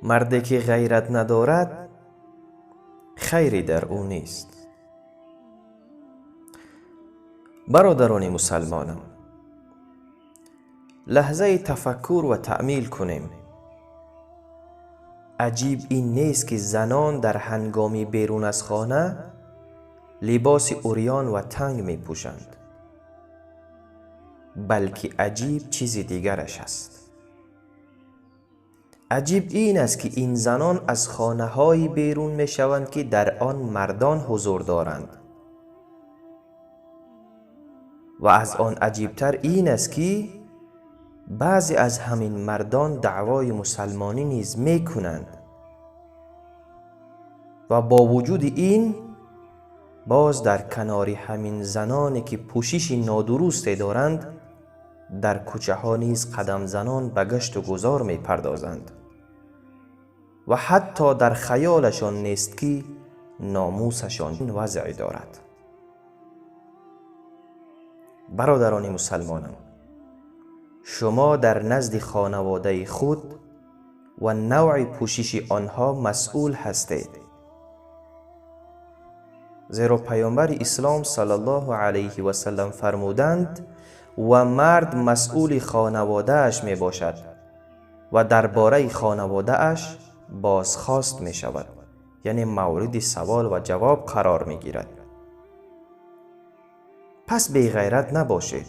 Марде ки ғайрат надорад, хайре дар ӯ нест. Бародарони мусалмонам, лаҳзаи тафаккур ва таъмил кунем. Аҷиб ин нест, ки занон дар ҳангоми берун аз хона либоси урён ва танг мепӯшанд, балки аҷиб чизи дигараш аст. Аҷиб ин аст, ки ин занон аз хонаҳое берун мешаванд, ки дар он мардон ҳузур доранд. Ва аз он аҷибтар ин аст, ки баъзе аз ҳамин мардон даъвои мусалмонӣ низ мекунанд ва бо вуҷуди ин боз дар канори ҳамин заноне, ки пӯшиши нодурусте доранд, дар кӯчаҳо низ қадамзанон ба гашту гузор мепардозанд ва ҳатто дар хаёлашон нест, ки номусашон вазъе дорад. Бародарони мусалмонам, шумо дар назди хонаводаи худ ва навъи пӯшиши онҳо масъул ҳастед. Зеро Паёмбари Ислом саллаллоҳу алайҳи васаллам фармуданд: ва мард масъули хонаводааш мебошад ва дар бораи хонаводааш бозхост мешавад, яъне мавриди савол ва ҷавоб қарор мегирад. Пас беғайрат набошед.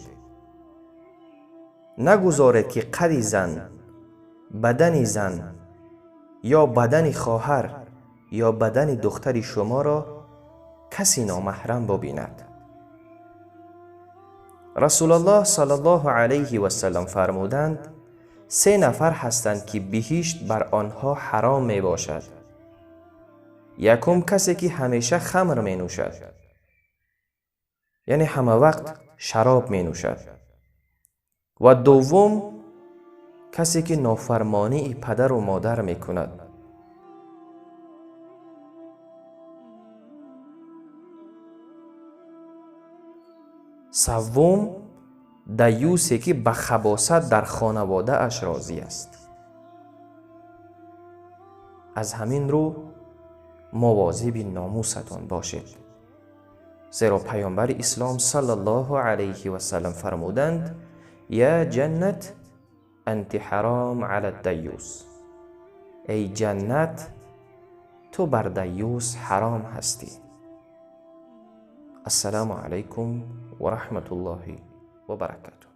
Нагузоред, ки қади зан, бадани зан ё бадани хоҳар ё бадани духтари шуморо каси номаҳрам бубинад. Расулуллоҳ саллаллоҳу алайҳи васаллам фармуданд: се нафар ҳастанд, ки биҳишт бар онҳо ҳаром мебошад. Якум, касе ки ҳамеша хамр менӯшад, яъне ҳама вақт шароб менӯшад. Ва дуввум, касе ки нофармонии падару модар мекунад. Саввум, даюсе ки ба хабосат дар хонаводааш розӣ аст. Аз ҳамин рӯ мувозиби номусатон бошед, зеро Паёмбари Ислом саллаллоҳу алайҳи васаллам фармуданд: я ҷаннат анти ҳаром ала даюс, эй ҷаннат, ту бар даюс ҳаром ҳастӣ. Ассалому алайкум ва раҳматуллоҳи ва баракатуҳ.